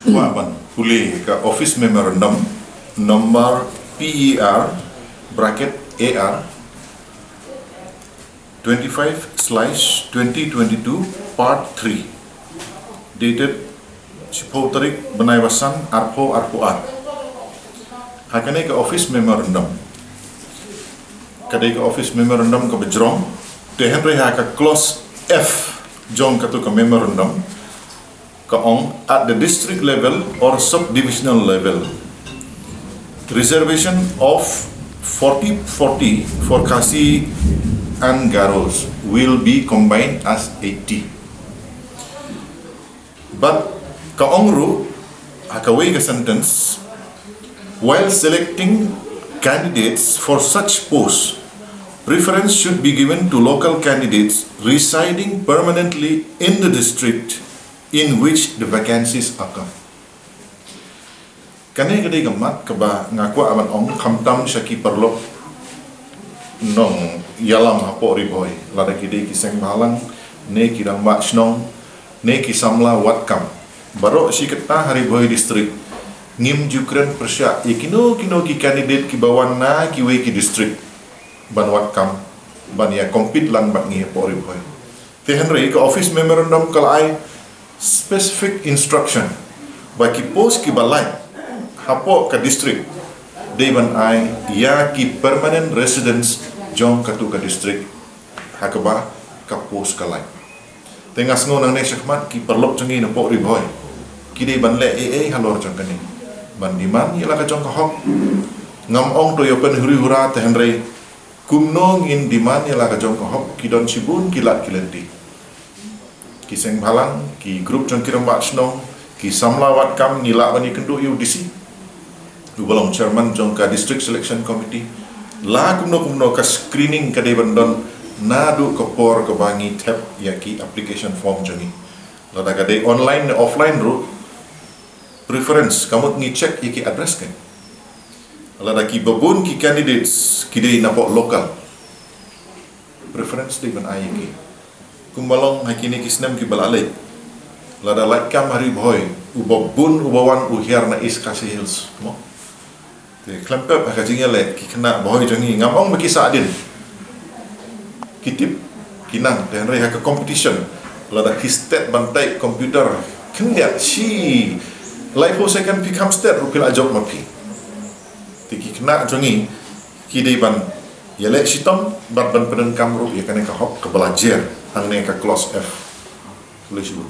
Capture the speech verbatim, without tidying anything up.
Kwah ban pule ka office memorandum number P E R bracket A R twenty-five slash twenty twenty-two, part three, dated shiphew tarik bnai ba san, arphew arphew ar. Ha kane ka office memorandum, ka dei ka office memorandum kaba jrong, te hynrei ha ka clause F jong katu ka memorandum ka ong, at the district level or subdivisional level, reservation of forty forty for Khasi and Garos will be combined as eighty. But ka ong ruh ha kawei ka sentence, while selecting candidates for such posts, preference should be given to local candidates residing permanently in the district in which the vacancies occur. Kane ka dei ka mat kaba nga kwah ban ong, khamtam sha ki paralok nongïalam hapoh Ri Bhoi, lada ki dei ki seng bhalang ne ki rangbah shnong ne ki samla wad kam. Baroh shi katta ha Ri Bhoi district ngim ju kren pyrshah ïa kino kino ki candidate kiba wan na kiwei ki district ban wad kam, ban ïa compete lang bad ngi hapoh Ri Bhoi. Te hynrei ka office memorandum ka la ai specific instruction ba ki post kiba lait hapoh ka district dei ban ai ïa ki permanent residents jong katu ka district ha kaba ka post ka lait. Te nga sngew nangne shakhmat ki paralok jong ngi napoh Ri Bhoi ki dei ban leh ei ei halor jong kane, ban demand ïa la ka jong ka hok. Ngam ong to ïa pynhuri hura, te hynrei kumno ngin demand ïa la ka jong ka hok? Ki don shibun ki lad ki lynti. Ki seng bhalang, ki group jong ki rangbah shnong, ki samla wad kam, ngi lah ban ïakynduh ïa u D C, uba long chairman jong ka District Selection Committee. La kumno kumno ka screening ka dei ban don naduh ka por kaba ngi thep ïa ki application form jong ngi. Lada ka dei online ne offline ruh, preference, ka mut ngi check ïa ki address kein. Lada kiba bun ki candidates ki dei napoh local, preference dei ban ai ïa ki. Kumba long ha kine ki snem kiba la leit, lada lait kam ha Ri Bhoi, uba bun uba wan u hiar na East Khasi Hills mo. Te khlem pep ha ka jingïaleh, ki khynnah Bhoi jong ngi, ngam ong ba ki sahdien, ki tip, ki nang, te hynrei ha ka competition, lada phi stet ban type computer khyndiat shi laiphew second phi kham stet ruh phi la jop ma phi. Te ki khynnah jong ngi ki dei ban ïaleh shitom bad ban pyndonkam ruh ïa kane ka hok kaba la jer hangne ka clause F. Khublei shibun.